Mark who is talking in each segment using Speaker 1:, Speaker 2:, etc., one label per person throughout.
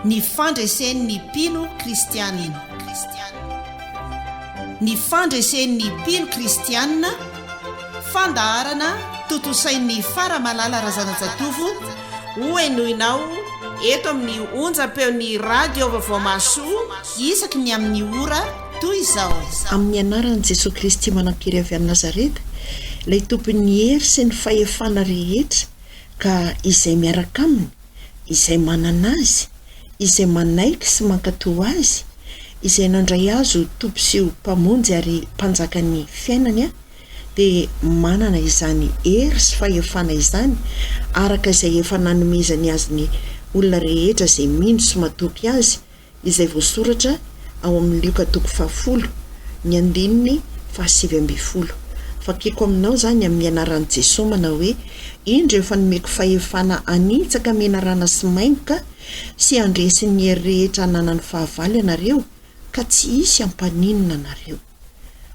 Speaker 1: Ny fandresen'ny mpino kristianina. Ny fandresen'ny mpino kristianina, fandaharana tontosain'i Faramalala Razanajatovo, hohenoinao eto amin'ny onjam-peon'ny Radio Vaovao Mahasoa isaky ny amin'ny ora toy izao.
Speaker 2: Amin'ny anaran'i Jesoa Kristy manan-kery avy any Nazareta, ilay Tompon'ny hery sy ny fahefana rehetra, ka izay miaraka Aminy, izay manana Azy, izay manaiky sy mankatò Azy, izay nandray Azy ho Tompo sy ho Mpamonjy ary Mpanjakan'ny fiainany, dia manana izany hery sy fahefana izany araka izay efa nanomezany azy ny olona rehetra izay mino sy matoky Azy, izay voasoratra ao amin'ny Lioka toko fahafolo, ny andininy fahasivy ambin'ny folo. Vakiko aminao izany amin'ny anaran'i Jesoa manao hoe, Indro efa nomeko fahefana hanitsaka menarana sy maingoka sy handresy ny hery rehetra ananan'ny fahavalo ianareo, ka tsy hisy hampaninona anareo.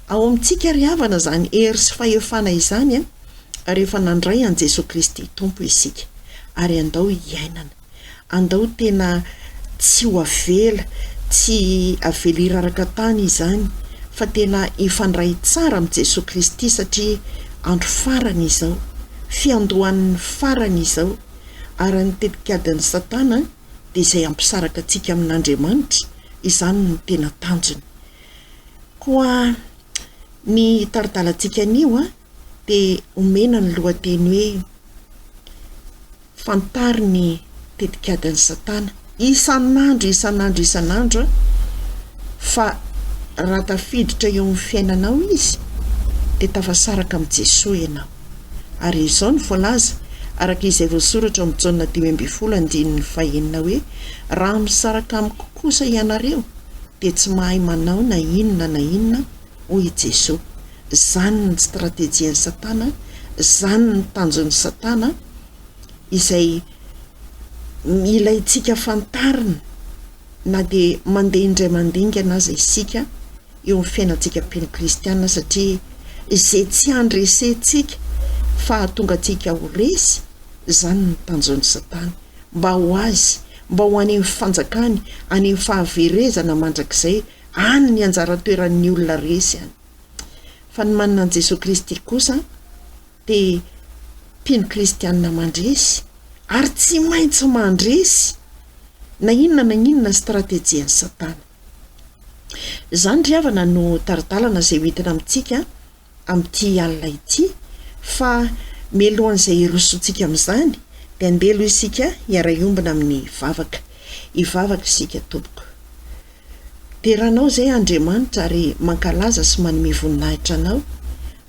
Speaker 2: Ao amintsika ry havana izany hery sy fahefana izany rehefa nandray an'i Jesoa Kristy Tompo isika, ary andao hiainana. Andao tena tsy ho avela, tsy avela hiraraka tany izany, fa tena hifandray tsara amin'i Jesoa Kristy satria andro farany izao, fiandohan'ny farany izao, ary ny tetikadin'i Satana dia izay hampisaraka antsika amin'Andriamanitra, izany no tena tanjony. Koa ny tari-dalantsika anio dia omena ny lohateny hoe Fantaro ny tetikadin'i Satana isan'andro isan'andro isan'andro fa raha tafiditra eo amin'ny fiainanao izy dia tafasaraka amin'i Jesoa ianao. Ary izao no voalaza araka izay voasoratra ao amin'ny Jaona 15 andininy fahenina hoe raha misaraka amiko kosa ianareo dia tsy mahay manao na inona na inona hoy i Jesoa. Izany ny stratejian'i Satana, izany ny tanjon'i Satana izay ilaintsika fantarina na dia mandeha indray mandingana aza isika eo amin'ny fiainantsika mpino kristiana satria izay tsy handresentsika fa hahatonga antsika ho resy, izany ny tanjon'i Satana. Mba ho azy, mba ho any amin'ny fanjakany, any amin'ny fahaverezana mandrakizay, any ny anjara toeran'ny olona resy any. Fa ny manana an'i Jesoa Kristy kosa dia mpino kristianina mandresy ary tsy maintsy mandresy na inona na inona stratejian'i Satana. Izany ry havana no tari-dalana izay hoentina amintsika amin'ity alina ity fa mialohan'izay hirosoantsika amin'izany dia andeha aloha isika hiara-hiombona amin'ny vavaka. Hivavaka isika tompoko. Deranao izay Andriamanitra ary mankalaza sy manome voninahitra Anao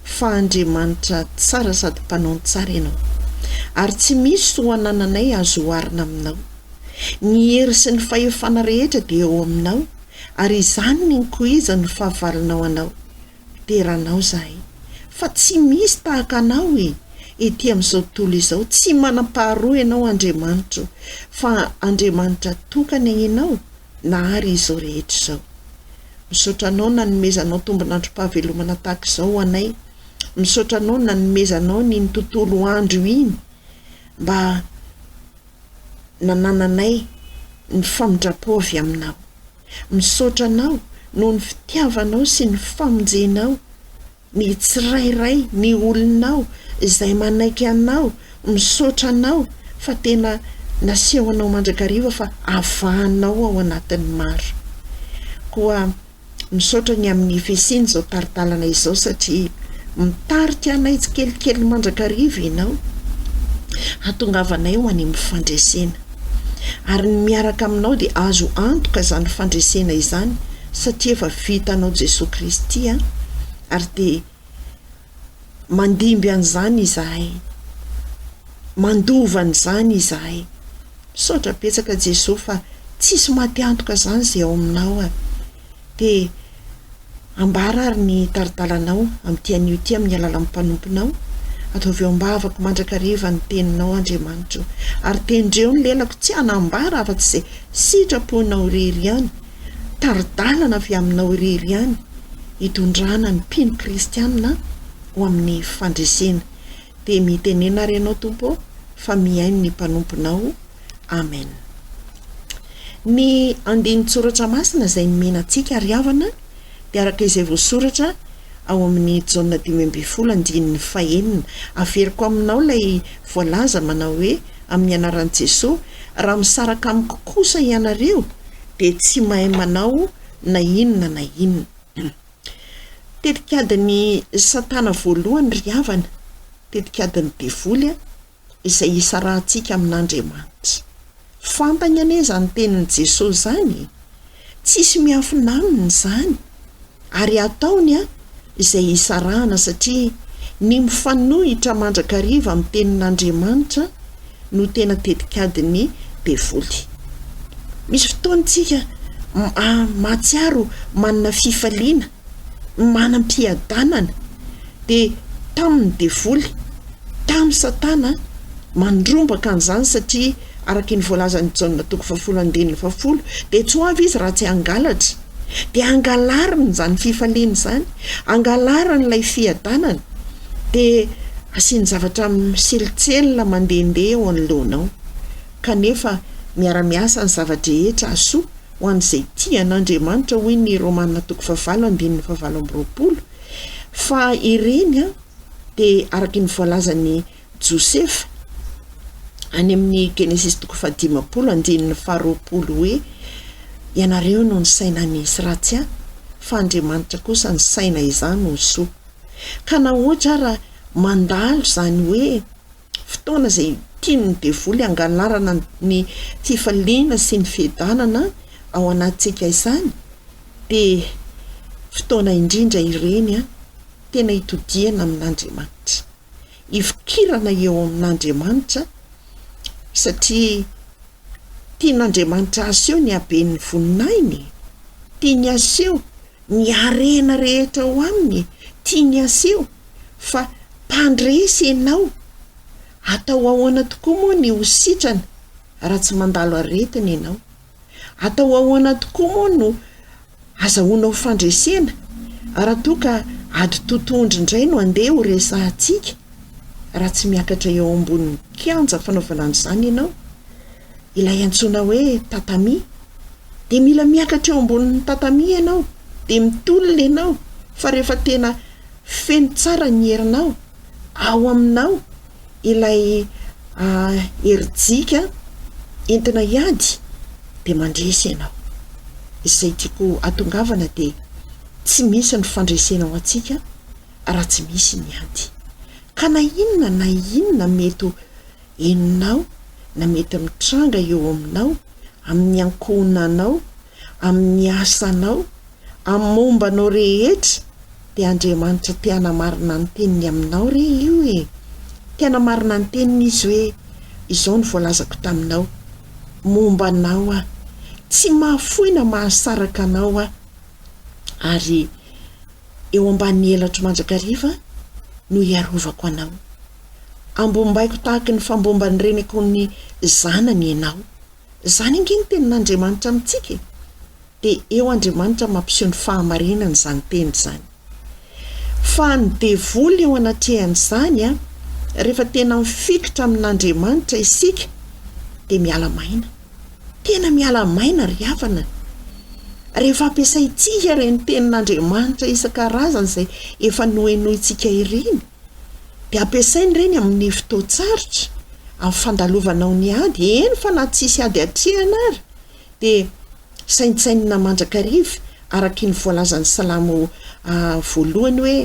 Speaker 2: fa Andriamanitra tsara sady mpanao ny tsara Ianao. Ary tsy misy soa anananay azo oharina aminao. Ny hery sy ny fahefana rehetra dia eo aminao ary izany ny nikoizan'ny fahavalonao Anao. Deranao izahay fa tsy misy tahaka Anao e! Ety amin'izao tontolo izao tsy manam-paharoa Ianao Andriamanitro fa Andriamanitra tokana Ianao Nahary izao rehetra izao. Misaotra Anao nanomezanao tombon'androm-pahavelomana tahaka izao ho anay. Misaotra Anao nanomezanao ny iny tontolo andro iny mba nanananay ny famindram-po avy Aminao. Misaotra Anao noho ny fitiavanao sy ny famonjenao. Ny tsirairay, ny olonao izay manaiky anao, misaotra anao fa tena nasehonao mandrakariva fa avahanao ao anatin'ny maro. Koa misaotra ny amin'ny fisian'izao tari-dalana izao satria mitarika anay tsikelikely mandrakariva ianao hahatongavanay ho any amin'ny fandresena. Ary ny miaraka aminao dia azo antoka izany fandresena izany satria efa vitanao Jesoa Kristy an, ary dia mandimby an'izany izahay, mandova an'izany izahay. Misaotra betsaka Jesoa fa tsisy maty antoka izany izay ao aminao an. Dia ambara ary ny tari-dalanao amin'ity anio ity amin'ny alalan'ny mpanomponao. Ataovy eo am-bavako mandrakariva ny teninao Andriamanitro, ary tendreo ny lelako tsy hanambara afa-tsy izay sitraponao irery ihany. Tari-dalana avy aminao irery ihany hitondrana ny mpino kristianina ho amin'ny fandresena. Dia mitenena ary Ianao Tompo ô, fa mihaino ny mpanomponao. Amen. Ny andinin-tsoratra masina izay nomena antsika ry havana dia araka izay voasoratra ao amin'ny Jaona 15 andininy fahenina. Averiko aminao ilay voalaza manao hoe amin'ny anaran'i Jesoa, raha misaraka amiko kosa ianareo dia tsy mahay manao na inona na inona. Tetikadin'i Satana voalohany ry havana, tetikadin'ny devoly izay hisarahantsika amin'Andriamanitra. Fantany anie izany tenin'i Jesoa izany e! Tsisy miafina aminy izany ary ataony izay hisarahana satria ny mifanohitra mandrakariva amin'ny tenin'Andriamanitra no tena tetikadin'ny devoly. Misy fotoana isika mahatsiaro manana fifaliana, manam-piadanana, dia tamin'ny devoly, tamin'i Satana mandrombaka an'izany satria araka iny voalazan'i Jaona toko fahafolo andininy fahafolo dia tsy ho avy izy raha tsy hangalatra. Dia angalariny izany fifaliana izany, angalariny ilay fiadanana. Dia asiany zavatra miselitselina mandehandeha eo anoloanao. Kanefa miara-miasa ny zava-drehetra hahasoa ho an'izay tia an'Andriamanitra, hoy ny Romana toko fahavalo andininy fahavalo amby 20. Fa ireny dia araka ny voalazan'i Josefa any amin'ny Genesisy toko fahadimampolo andininy faharoapolo hoe, Ianareo no nisaina ny hisy ratsy ahy, fa Andriamanitra kosa nisaina izany ho soa. Ka na ohatra ara mandalo izany hoe fotoana izay tian'ny devoly hangalarana ny fifaliana sy ny fiadanana ao anatintsika izany dia fotoana indrindra ireny tena itodihana amin'Andriamanitra, ifikirana eo amin'Andriamanitra satria tian'Andriamanitra haseho ny haben'ny voninahiny e, tiany haseho ny harena rehetra ao aminy, tiany haseho fa mpandresy ianao. Atao ahoana tokoa moa ny ho sitrana raha tsy mandalo aretina ianao? Atao ahoana tokoa moa no azahoanao fandresena raha toa ka ady totohondry indray no andeha ho resahantsika raha tsy miakatra eo ambonin'ny kianja fanaovana an'izany ianao? Ilay antsoina hoe tatami dia mila miakatra eo ambonin'ny tatami ianao dia mitolona ianao fa rehefa tena feno tsara ny herinao ao aminao ilay herijika entina hiady dia mandresy ianao. Izay tiako hatongavana dia tsy misy ny fandresena ho antsika raha tsy misy ny ady. Ka na inona na inona mety ho henonao na mety mitranga eo aminao, amin'ny ankohonanao, amin'ny asanao, amin'ny momba anao rehetra, dia Andriamanitra te hanamarina ny teniny aminao re io e! Te hanamarina ny teniny Izy hoe, izao no voalazako taminao, momba anao Aho, tsy mahafoy na mahasaraka anao Aho, ary eo ambanin'ny elatro mandrakariva no hiarovako anao. Ambombaiko tahaky ny fambomban'ny reniko ny zanany ianao. Izany ange ny tenin'Andriamanitra amintsika e! Dia eo Andriamanitra mampiseho ny fahamarinany izany teny izany. Fa ny devoly eo anatrehan'izany an, rehefa tena mifikitra amin'Andriamanitra isika dia miala maina. Tena miala maina ry havana. Rehefa ampiasaintsika ireny tenin'Andriamanitra isan-karazany izay efa nohenointsika ireny, dia ampiasaina ireny amin'ny fotoan-tsarotra, amin'ny fandalovanao ny ady, eny fa na tsisy ady atrehana ary, dia saintsainina mandrakariva araka iny voalazan'ny Salamo voalohany hoe,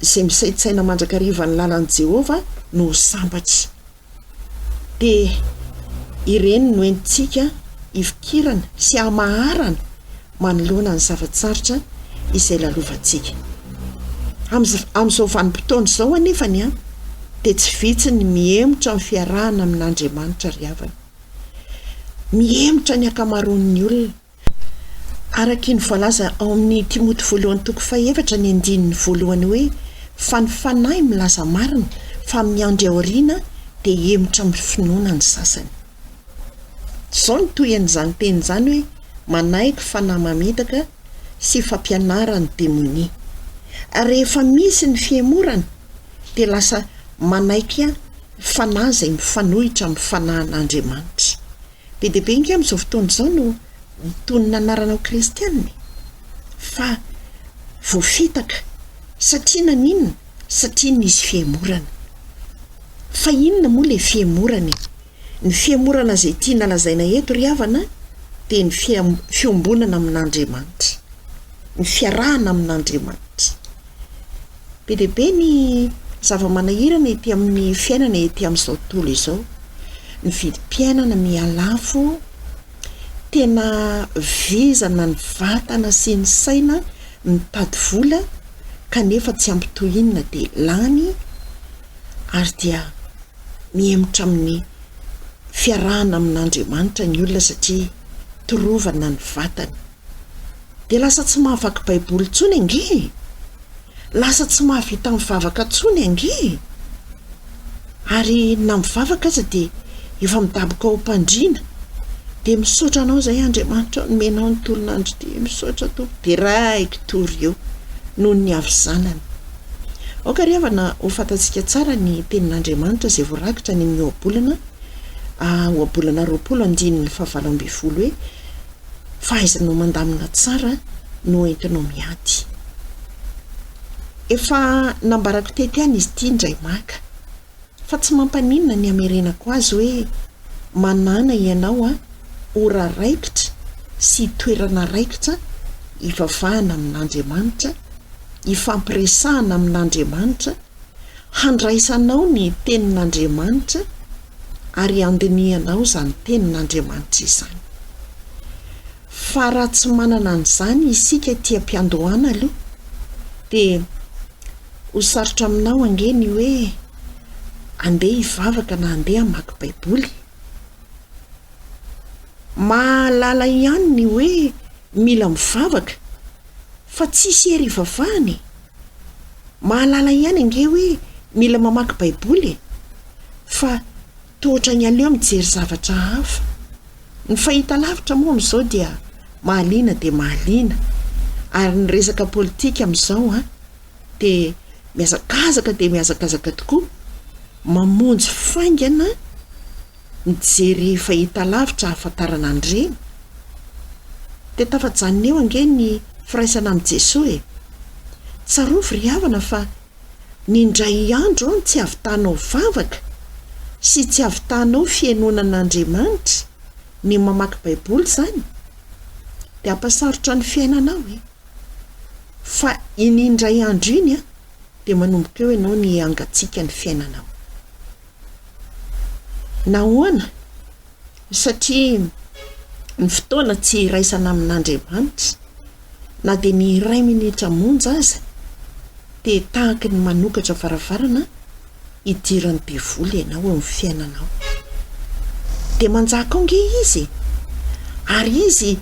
Speaker 2: Izay misaintsaina mandrakariva ny lalan'i Jehovah no ho sambatra. Dia ireny no entintsika hifikirana sy hamaharana manoloana ny zava-tsarotra izay lalovantsika. Amin'izao vanim-potoana izao anefany dia tsy vitsy ny mihemotra amin'ny fiarahana amin'Andriamanitra ry havana. Mihemotra ny ankamaroan'ny olona. Araka iny voalaza ao amin'ny Timoty voalohany toko fahefatra ny andininy voalohany hoe, Fa ny Fanahy milaza marina fa amin'ny andro aoriana dia hihemotra amin'ny finoana ny sasany. Izao no tohin'izany teny izany hoe, Manaiky fanahy mamitaka sy fampianaran'ny demonia. Rehefa misy ny fihemorana dia lasa manaiky fanahy izay mifanohitra amin'ny fanahin'Andriamanitra. Be dia be ange amin'izao fotoana izao no mitonona anarana ho kristiana e! Fa voafitaka. Satria naninona? Satria nisy fihemorana. Fa inona moa ilay fihemorana e? Ny fihemorana izay tiana lazaina eto ry havana dia ny fiombonana amin'Andriamanitra. Ny fiarahana amin'Andriamanitra. Be dia be ny zava-manahirana ety amin'ny fiainana ety amin'izao tontolo izao. Ny vidim-piainana mihalafo, tena vizana ny vatana sy ny saina mitady vola kanefa tsy ampy toy inona dia lany ary dia mihemotra amin'ny fiarahana amin'Andriamanitra ny olona satria torovana ny vatany. Dia lasa tsy mahavaky baiboly intsony ange e! Lasa tsy mahavita mivavaka intsony ange e! Ary na mivavaka aza dia efa midaboka ao am-pandriana. Dia misaotra anao izay Andriamanitra nomenao ny tolon'andro ity, misaotra Tompo, dia raiki-tory eo noho ny havizanana. Aoka ry havana ho fantatsika tsara ny tenin'Andriamanitra izay voarakitra any amin'ny ohabolana, ohabolana 20 andininy fahavalo ambinifolo hoe, Fahaizanao mandamina tsara no entinao miady. Efa nambarako teto ihany izy ity indray maka, fa tsy mampaninona ny hamerenako azy hoe manàna ianao a ora raikitra sy toerana raikitra hivavahana amin'Andriamanitra, hifampiresahana amin'Andriamanitra, handraisanao ny tenin'Andriamanitra ary handinihanao izany tenin'Andriamanitra izany. Fa raha tsy manana an'izany isika ety am-piandohana aloha dia ho sarotra aminao ange ny hoe andeha hivavaka na andeha hamaky Baiboly. Mahalala ihany ny hoe mila mivavaka fa tsisy hery hivavahana e! Mahalala ihany ange hoe mila mamaky Baiboly e! Fa toa ohatran'ny aleo mijery zavatra hafa. Ny fahitalavitra moa amin'izao dia mahaliana dia mahaliana. Ary ny resaka politika amin'izao an, dia mihazakazaka dia mihazakazaka tokoa. Mamonjy faingana mijery fahitalavitra ahafantarana an'ireny. Dia tafajanona eo ange ny firaisana amin'i Jesoa e! Tsarovy ry havana fa ny indray andro an tsy havitanao vavaka sy tsy havitanao fihainoana an'Andriamanitra, ny mamaky baiboly izany, dia hampasarotra ny fiainanao e! Fa iny indray andro iny an dia manomboka eo ianao ny hangatsiaka ny fiainanao. Nahoana? Satria ny fotoana tsy iraisana amin'Andriamanitra, na dia ny iray minitra monja aza, dia tahaky ny manokatra varavarana hidiran'ny devoly ianao eo amin'ny fiainanao. Dia manjaka ao nge izy e! Ary izy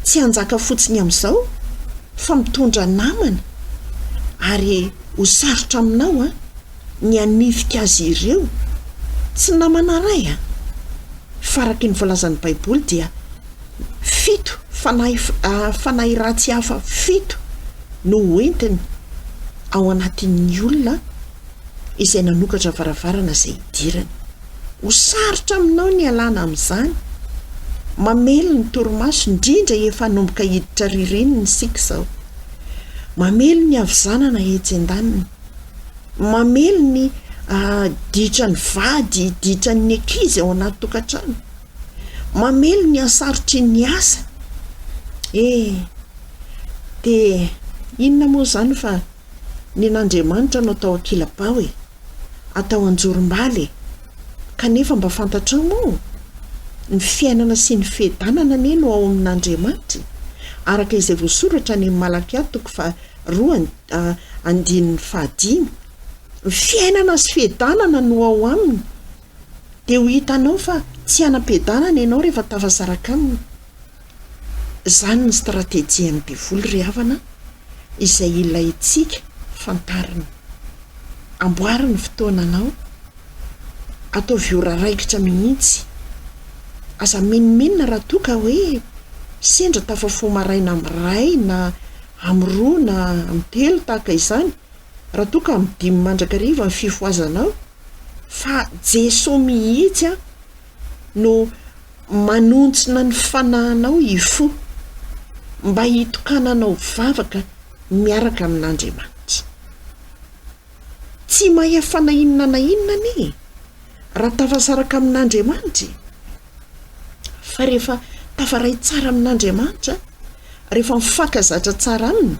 Speaker 2: tsy hanjaka fotsiny amin'izao fa mitondra namana, ary ho sarotra aminao an! ny hanifika azy ireo. Tsy namana iray an! Fa araka ny voalazan'ny Baiboly dia fito fanahy fanahy ratsy hafa fito no hoentiny ao anatin'ny olona izay nanokatra varavarana izay hidirany. Ho sarotra aminao ny hialana amin'izany. Mamely ny torimaso, indrindra efa hanomboka hiditra ririnina isika izao. Mamely ny havizanana etsy an-daniny. Mamely ny ditran'ny vady, ditran'ny ankizy ao anaty tokantrano. Mamely ny hasarotry ny asa. E! Dia inona moa izany fa nen'Andriamanitra no atao ankilabao e! Atao anjorom-bala e! Kanefa mba fantatrao moa? Ny fiainana sy ny fiadanana anie no ao amin'Andriamanitra e! Araka izay voasoratra any amin'ny Malakia toko faha roa andininy fahadimy, ny fiainana sy fiadanana no ao aminy, dia ho hitanao fa tsy hanam-piadanana ianao rehefa tafasaraka aminy. Izany ny stratejian'ny devoly ry havana, izay ilaintsika fantarina. Amboary ny fotoananao, ataovy ora raikitra mihitsy. Aza menomenona raha toa ka hoe sendra tafafoha maraina amin'ny iray na Amin'ny roa na amin'ny telo tahaka izany, raha toa ka amin'ny dimy mandrakariva ny fifohazanao, fa Jesoa mihitsy no Manontsona ny fanahinao hifoha mba hitokananao vavaka miaraka amin'Andriamanitra. Tsy mahefa na inona na inona anie raha tafasaraka amin'Andriamanitra e! Fa rehefa tafaray tsara amin'Andriamanitra, rehefa mifankazatra tsara Aminy,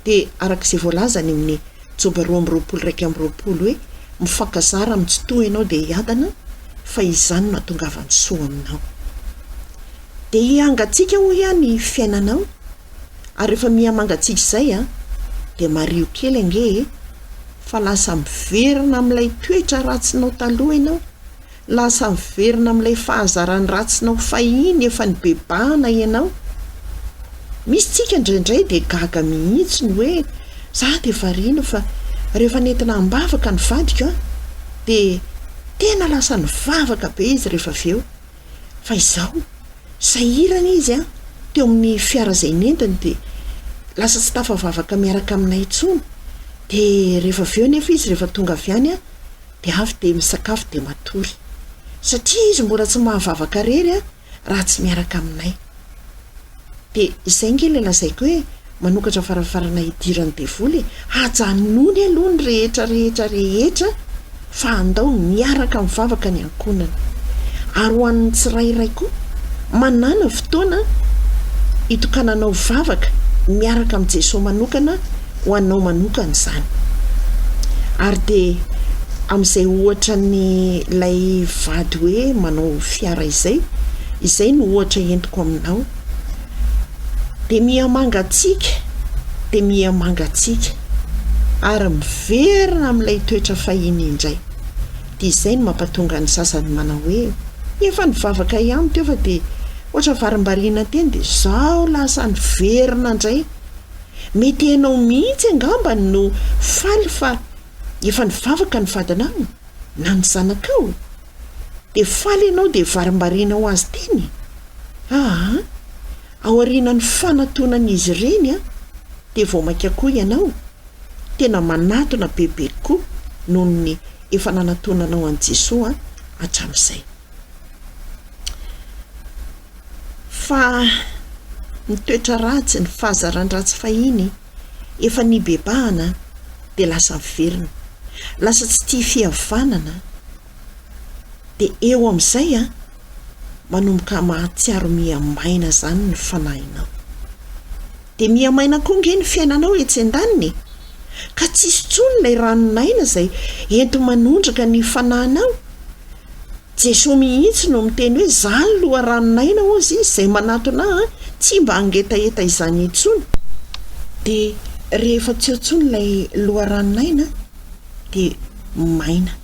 Speaker 2: dia araka izay voalaza any amin'ny Joba 22 21 hoe, mifankazara amin'ny Tsitoha ianao dia hiadana, fa izany no hahatongavan'ny soa aminao. Dia hihangatsiaka hoy aho ny fiainanao, ary rehefa miha-mangatsiaka izay an, dia mariho kely ange e, fa lasa miverina amin'ilay toetra ratsinao taloha ianao, Lasa miverina amin'ilay fahazaran-dratsinao fahiny efa nibebahana ianao. Misy tsika indraindray dia gaga mihitsy ny hoe za dia variana fa rehefa nentina am-bavaka ny vadiko an, dia tena lasa nivavaka be izy rehefa avy eo. Fa izao, sahirana izy an, teo amin'ny fiara izay nentiny dia lasa tsy tafavavaka miaraka aminay intsony. Dia rehefa avy eo nefa izy rehefa tonga avy any an, dia avy dia misakafo dia matory. Satria izy mbola tsy mahavavaka rery an, raha tsy miaraka aminay. Dia izay nge ilay lazaiko hoe manokatra varavarana hidiran'ny devoly e! Ajanony aloha ny rehetra rehetra rehetra fa andao miaraka mivavaka ny ankohonana. Ary ho an'ny tsirairay koa, manàna fotoana hitokananao vavaka miaraka amin'i Jesoa manokana ho anao manokana izany. Ary dia amin'izay ohatra ny ilay vady hoe manao fiara izay, izay no ohatra entiko aminao. Dia miha mangatsiaka, dia miha mangatsiaka, ary miverina amin'ilay toetra fahiny indray. Dia izay no mampatonga ny sasany manao hoe, efa nivavaka ihany teo fa dia ohatra varimbariana teny dia izao lasa niverina indray. Mety ianao mihitsy angamba no faly fa efa nivavaka ny vadinao na ny zanakao. Dia faly ianao dia varimbariana ho azy teny. Aa! Aorianan'ny fanatonan'izy ireny dia vao mainka koa ianao tena manatona bebe kokoa noho ny efa nanatonanao an'i Jesoa hatramin'izay. Fa ny toetra ratsy, ny fahazaran-dratsy fahiny efa nibebahana dia lasa miverina. Lasa tsy tia fihavanana. Dia eo amin'izay an, manomboka mahatsiaro miha maina izany ny fanahinao. Dia miha maina koa nge ny fiainanao etsy andaniny e! Ka tsisy intsony ilay ranon'aina izay enti-manondraka ny fanahinao. Jesoa mihitsy no miteny hoe za ny loharanon'aina hozy izy, izay manatona ahy tsy mba hangetaheta izany intsony. Dia rehefa tsy eo intsony ilay loharanon'aina dia maina.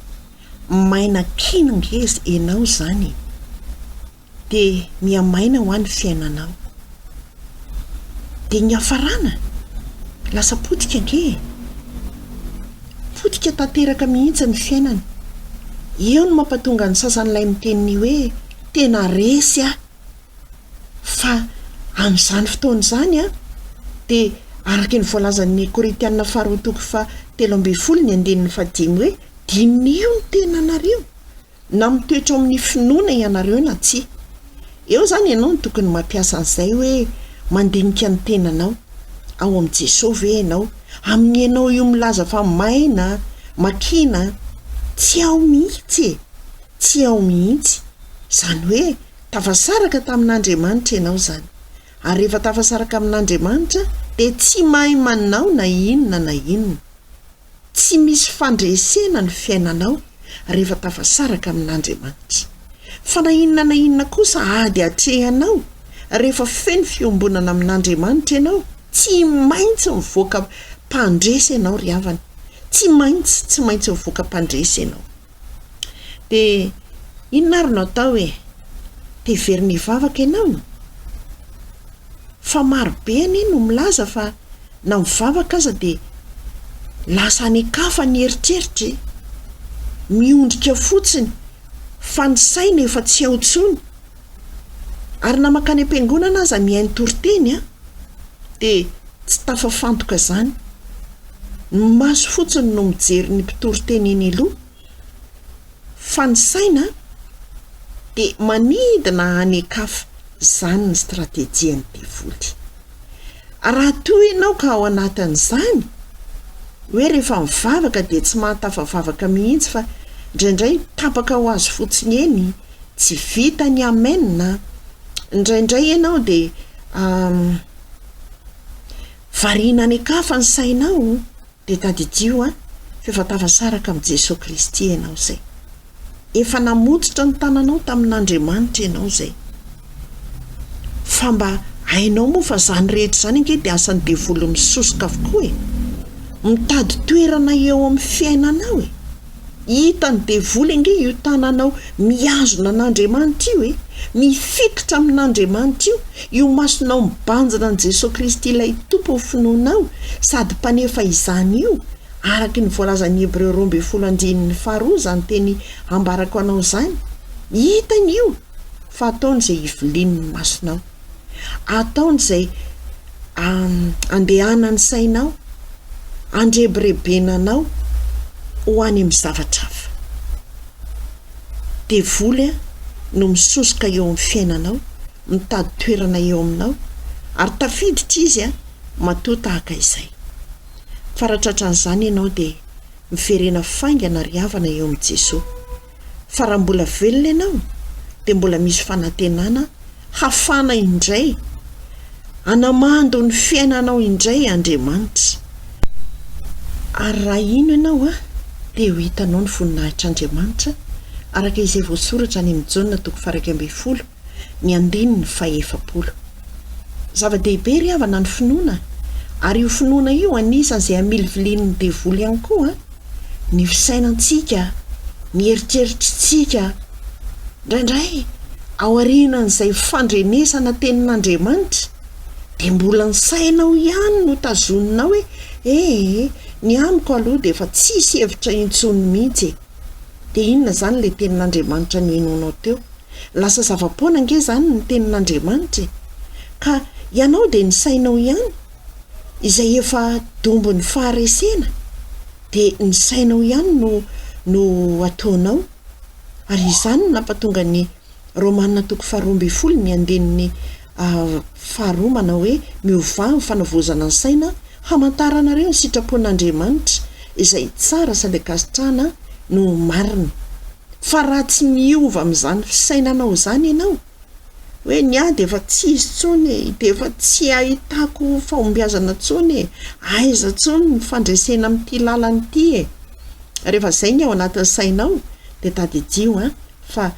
Speaker 2: Maina kina nge enao izany e! Dia miha-maina hoa ny fiainanao. Dia ny hafarana? Lasa potika ange e! Potika tanteraka mihitsy ny fiainana. Eo no mampatonga ny sasany ilay miteny ny hoe tena resy aho. Fa amin'izany fotoana izany an, dia araka ny voalazan'ny Korintiana faharoa toko faha 13 ny andininy fahadimy hoe diniho ny tenanareo. Na mitoetra ao amin'ny finoana ianareo na tsia. Eo izany ianao no tokony mampiasa an'izay hoe mandinika ny tenanao. Ao amin'i Jesoa ve ianao? Amin'ny ianao io milaza fa maina, makina, tsy ao mihitsy e! Tsy ao mihitsy. Izany hoe tafasaraka tamin'Andriamanitra ianao izany. Ary rehefa tafasaraka amin'Andriamanitra dia tsy mahay manao na inona na inona. Tsy misy fandresena ny fiainanao rehefa tafasaraka amin'Andriamanitra. Fa na inona na inona kosa ady atrehanao, rehefa feno fiombonana amin'Andriamanitra ianao, tsy maintsy mivoaka mpandresy ianao ry havana. Tsy maintsy, tsy maintsy mivoaka mpandresy ianao. Dia inona ary no atao e? Te hiverina hivavaka ianao? Fa maro be anie no milaza fa na mivavaka aza dia lasa any an-kafa ny eritreritra e! Miondrika fotsiny fa ny saina efa tsy ao intsony. Ary na mankany am-piangonana aza mihaino toriteny an, dia tsy tafafantoka izany. Ny maso fotsiny no mijery ny mpitoriteny eny aloha fa ny saina. dia manidina any an-kafa, izany ny stratejian'ny devoly. Raha toa ianao ka ao anatin'izany, hoe rehefa mivavaka dia tsy mahatafavavaka mihitsy fa indraindray tapaka ho azy fotsiny eny, tsy vita ny amen, indraindray ianao dia variana any an-kafa ny sainao, Dia tadidio an, fa efa tafasaraka amin'i Jesoa Kristy ianao izay. Efa namotsitra ny tananao tamin'Andriamanitra ianao izay. Fa mba hainao moa fa izany rehetra izany ange dia asan'ny devoly misosoka avokoa e. Mitady toerana eo amin'ny fiainanao e. Hitan'ny devoly ange io tananao mihazona an'Andriamanitra io e, mifikitra amin'Andriamanitra io, io masonao mibanjina an'i Jesoa Kristy ilay Tompon'ny finoanao sady mpanefa izany io, araky ny voalazan'ny Hebreo 12 andininy faharoa izany teny ambarako anao izany. Hitany io fa ataony izay hiviliany ny masonao. Ataony izay andehanan'ny sainao, andrebirebena anao ho any amin'ny zavatra hafa. Devoly no misosoka eo amin'ny fiainanao, mitady toerana eo aminao, ary tafiditra izy matoa tahaka izay. Fa raha tratran'izany ianao dia miverena faingana ry havana eo amin'i Jesoa. Fa raha mbola velona ianao dia mbola misy fanantenana hafana indray, hanamando ny fiainanao indray Andriamanitra. Ary raha hino ianao dia ho hitanao ny voninahitr'Andriamanitra araka izay voasoratra any amin'ny Jaona toko faha-11 ny andininy faha-40. Zava-dehibe ry havana ny finoana ary io finoana io anisan'izay amilivilian'ny devoly ihany koa. Ny fisainantsika, ny eritreritritsika, indraindray aorianan'izay fandrenesana tenin'Andriamanitra dia mbola ny sainao ihany no tazoninao hoe ee, ny amiko aloha dia efa tsisy hevitra intsony mihitsy e! Dia inona izany ilay tenin'Andriamanitra nihenoanao teo? Lasa zava-poana ange izany ny tenin'Andriamanitra e! Ka ianao dia ny sainao ihany izay efa dombon'ny faharesena dia ny sainao ihany no no ataonao ary izany no nampatonga ny Romana toko faharoa ambin'ny folo ny andininy faharoa manao hoe miovà amin'ny fanavaozana ny saina hamantaranareo ny sitrapon'Andriamanitra izay tsara sady ankasitrahana no marina fa raha tsy miova amin'izany fisainanao izany ianao hoe ny ahy dia efa tsy izy intsony e, dia efa tsy ahitako fahombiazana intsony e, aiza intsony ny fandresena amin'ity lalana ity e. Rehefa izay ny ao anatin'ny sainao dia tadidio an, fa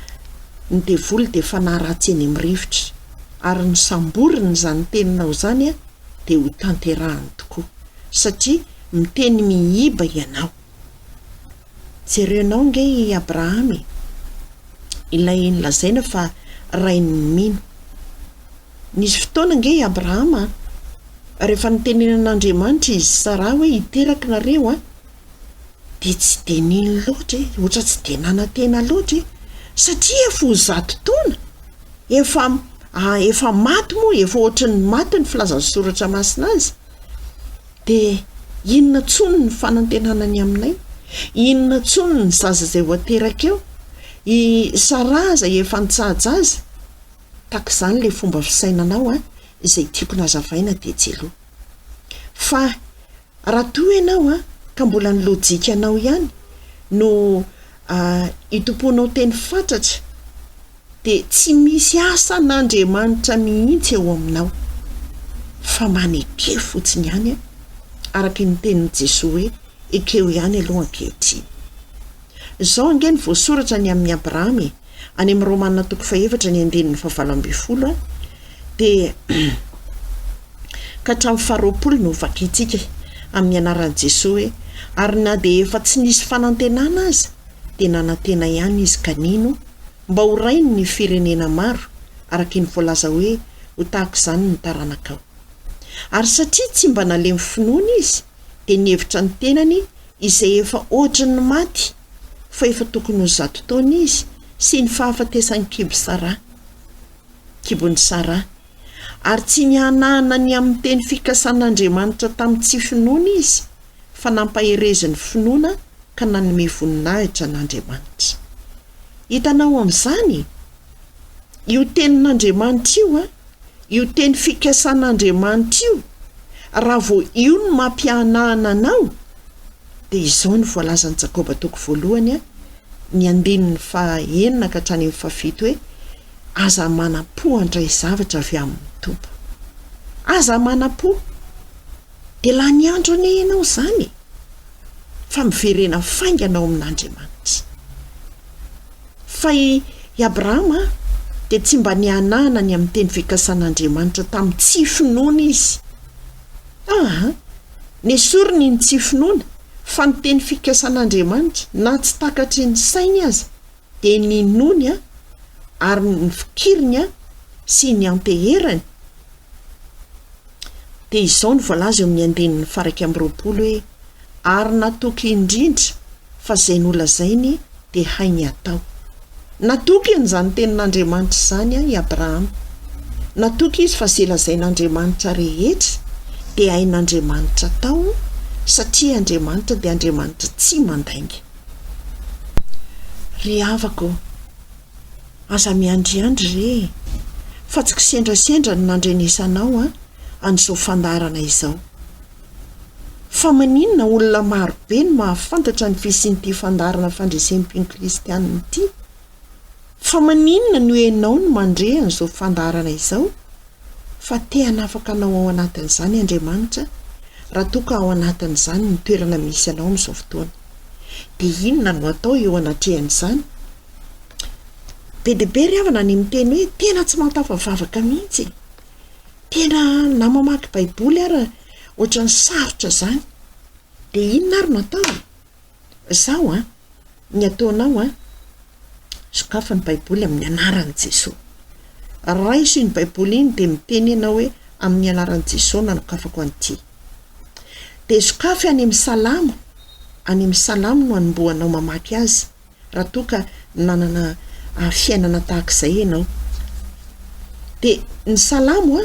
Speaker 2: ny devoly dia fanahy ratsy eny amin'ny rivotra, ary ny samboriny izany teninao izany an, dia ho tanterahany tokoa, satria miteny miiba ianao. Jerenao ange i Abrahama e! Ilay nolazaina fa rain'ny mino. Nisy fotoana ange i Abrahama, rehefa nitenenan'Andriamanitra izy sy Saraha hoe hiteraka nareo an, dia tsy dia nino loatra e, ohatra tsy dia nanantena loatra e, satria efa ho zato taona, efa efa maty moa, efa ohatry ny maty ny filazan'ny soratra masina azy. Dia inona intsony ny fanantenana ny aminay? Inona intsony ny zaza izay ho ateraka eo? I Sarah aza efa nitsaha-jaza. Tahaka izany ilay fomba fisainanao an, izay tiako nazavaina tetsy aloha. Fa raha toa ianao an, ka mbola ny lojikanao ihany no itompoanao teny fatratra, dia tsy misy asan'Andriamanitra mihitsy eo aminao fa maneke fotsiny ihany araka ny tenin'i Jesoa hoe ekeo ihany aloha ankehitriny. Izao ange ny voasoratra ny amin'i Abrahama e, any amin'ny Romana toko fahefatra ny andininy fahavalo ambin'ny folo dia ka hatramin'ny faharoapolo no vakintsika amin'ny anaran'i Jesoa hoe ary na dia efa tsy nisy fanantenana aza dia nanantena ihany izy ka nino mba ho rainy ny firenena maro, araka iny voalaza hoe, Ho tahaka izany ny taranakao. Ary satria tsy mba nalemy finoana izy, dia nihevitra ny tenany izay efa ohatry ny maty, fa efa tokony ho zato taona izy, sy ny fahafatesan'ny kibo Saraha, kibon'i Saraha. Ary tsy nihanahana ny amin'ny teny fikasan'Andriamanitra tamin'ny tsy finoana izy, fa nampaherezin'ny finoana ka nanome voninahitra an'Andriamanitra. Hitanao amin'izany? Io tenin'Andriamanitra io an, io teny fikasan'Andriamanitra io, raha vao io no mampihanahana anao, dia izao no voalazan'i Jakoba toko voalohany, ny andininy faha-enina ka hatrany amin'ny fahafito hoe, Aza manam-po handray zavatra avy amin'ny Tompo. Aza manam-po. Dia lany andro anie ianao izany e! Fa miverena faingana ao amin'Andriamanitra. Fa i Abrahama dia tsy mba nihanahana ny amin'ny teny fikasan'Andriamanitra tamin'ny tsy finoana izy. Aa! Nesoriny ny tsy finoana, fa ny teny fikasan'Andriamanitra, na tsy takatry ny sainy aza, dia ninoany ary nifikiriny sy nianteherany. Dia izao no voalaza eo amin'ny andininy faha-21 hoe, Ary natoky indrindra fa izay nolazainy dia hainy hatao. Natoky an'izany tenin'Andriamanitra izany i Abrahama. Natoky izy fa izay lazain'Andriamanitra rehetra dia hain'Andriamanitra atao, satria Andriamanitra dia Andriamanitra tsy mandainga. Ry havako ô, aza miandriandry re e! Fa tsy kisendrasendra no nandrenesanao an'izao fandaharana izao. Fa maninona olona maro be no mahafantatra ny fisian'ity fandaharana fandresem-pino kristianina ity? Fa maninona no ianao no mandre an'izao fandaharana izao? Fa te hanafaka anao ao anatin'izany Andriamanitra raha toa ka ao anatin'izany ny toerana misy anao amin'izao fotoana. Dia inona no atao eo anatrehan'izany? Be dia be ry havana ny miteny hoe tena tsy mahatafavavaka mihitsy e! Tena na mamaky baiboly ara ohatran'ny sarotra izany. Dia inona ary no atao e? Izao an, ny ataonao an, sokafy ny baiboly amin'ny anaran'i Jesoa. Raiso iny baiboly iny dia miteny ianao hoe amin'ny anaran'i Jesoa no nanokafako an'ity. Dia sokafy any amin'ny salamo, any amin'ny salamo no anombohanao mamaky azy. raha toa ka nanana fiainana tahaka izay ianao. Dia ny salamo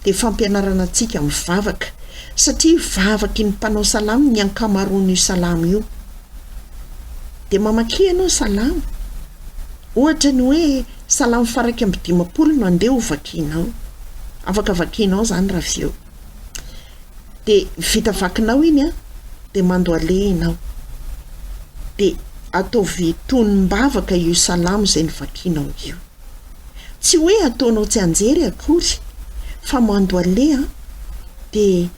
Speaker 2: dia fampianarana antsika mivavaka, satria vavaky ny mpanao salamo ny ankamaroan'io salamo io. Dia mamakia ianao salamo, ohatra ny hoe salamo faha-51 no andeha ho vakianao, afaka vakianao izany raha avy eo. Dia vita vakinao iny an, dia mandohaleha ianao. Dia ataovy tonom-bavaka io salamo izay novakianao io. Tsy hoe ataonao tsianjery akory fa mandohaleha dia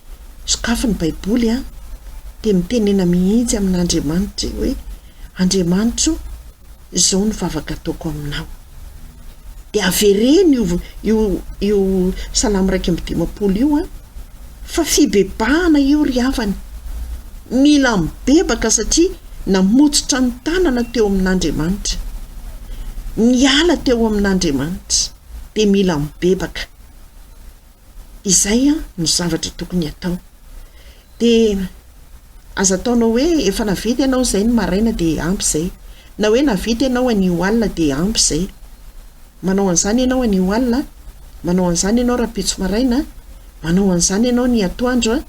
Speaker 2: sokafy ny baiboly an, dia mitenena mihitsy amin'Andriamanitra hoe Andriamanitra o, izao no vavaka ataoko aminao. Dia avereno io io io Salamo 51 io an, fa fibebahana io ry havana. Mila mibebaka satria namotsitra ny tanana teo amin'Andriamanitra. Niala teo amin'Andriamanitra. Dia mila mibebaka. Izay no zavatra tokony hatao. Dia aza ataonao hoe efa nahavita ianao izay ny maraina dia ampy izay. Na hoe nahavita ianao anio alina dia ampy izay. Manao an'izany ianao anio alina, manao an'izany ianao rahampitso maraina, manao an'izany ianao ny atoandro,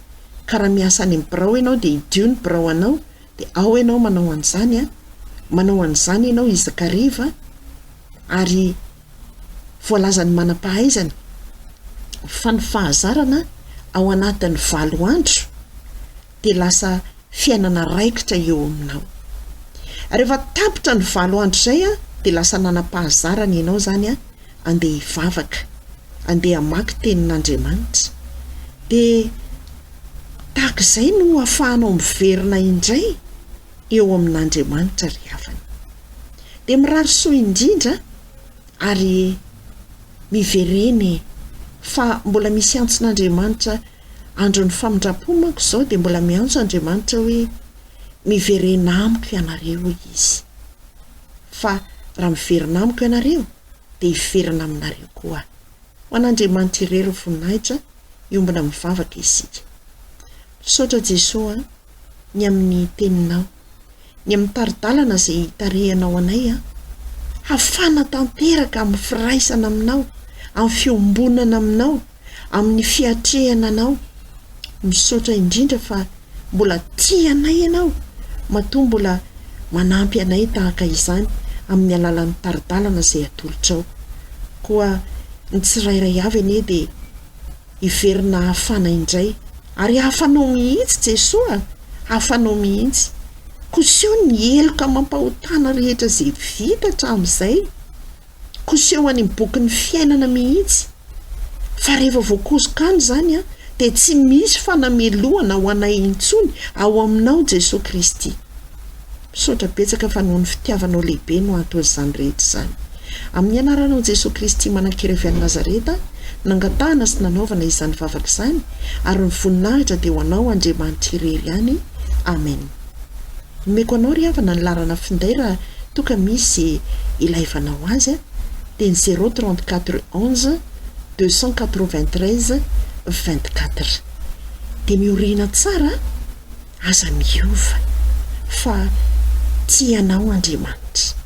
Speaker 2: ka raha miasa any amin'ny birao ianao dia hidio ny birao anao dia ao ianao manao an'izany, manao an'izany ianao isak'hariva ary Voalazan'ny manam-pahaizana fa ny fahazarana ao anatin'ny valo andro dia lasa fiainana raikitra eo aminao. Rehefa tapitra ny valo andro izay dia lasa nanam-pahazarana ianao izany andeha hivavaka, andeha hamaky tenin'Andriamanitra. Dia tahaka izay no ahafahanao miverina indray eo amin'Andriamanitra ry havana. Dia mirary soa indrindra ary miverena e! Fa mbola misy antson'Andriamanitra andron'ny famindram-po manko izao dia mbola miantso Andriamanitra hoe miverena amiko ianareo hoy Izy. Fa raha miverina amiko ianareo dia hiverina aminareo koa aho. Ho an'Andriamanitra irery ny voninahitra, hiombona mivavaka isika. Misaotra Jesoa a, ny amin'ny teninao. ny amin'ny tari-dalana izay itarihanao anay an, hafana tanteraka amin'ny firaisana aminao, amin'ny fiombonana aminao, amin'ny fiatrehana anao. Misaotra indrindra fa mbola tia anay ianao, matoa mbola manampy anay tahaka izany amin'ny alalan'ny tari-dalana izay atolotrao. Koa ny tsirairay avy anie dia hiverina hafana indray. Ary hafanao mihitsy Jesoa a! Hafanao mihitsy. Koseho ny heloka amam-pahotana rehetra izay vita hatramin'izay. Koseho any amin'ny bokin'ny fiainana mihitsy. Fa rehefa voakosoka any izany dia tsy misy fanamelohana ho anay intsony ao aminao Jesoa Kristy. Misaotra betsaka fa noho ny fitiavanao lehibe no ahatao izany rehetra izany. Amin'ny anaranao Jesoa Kristy manan-kery avy any Nazareta, nangatahana sy nanaovana izany vavaka izany, ary ny voninahitra dia ho anao Andriamanitra irery ihany. Amen. Omeko anao ry havana ny laharana finday raha toa ka misy ilaivanao azy dia ny zéro 34 11 293 24. Dia miorina tsara aza miova fa tia anao Andriamanitra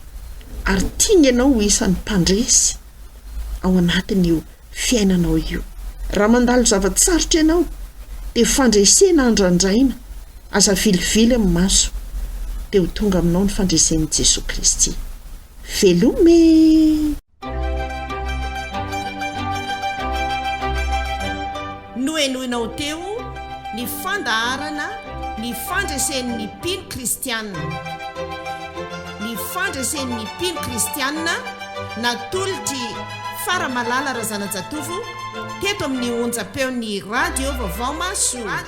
Speaker 2: ary tiany ianao ho isan'ny mpandresy ao anatin'io fiainanao io. Raha mandalo zava-tsarotra ianao dia fandresena andrandraina, aza avilivily amin'ny maso dia ho tonga aminao ny fandresen'i Jesoa Kristy. Veloma e!
Speaker 1: Nohenoinao teo ny fandaharana Ny fandresen'ny mpino kristiana. Ny fandresen'ny mpino kristiana natolotr'i Faramalala Razanajatovo teto amin'ny onjam-peon'ny Radio Vaovao Mahasoa.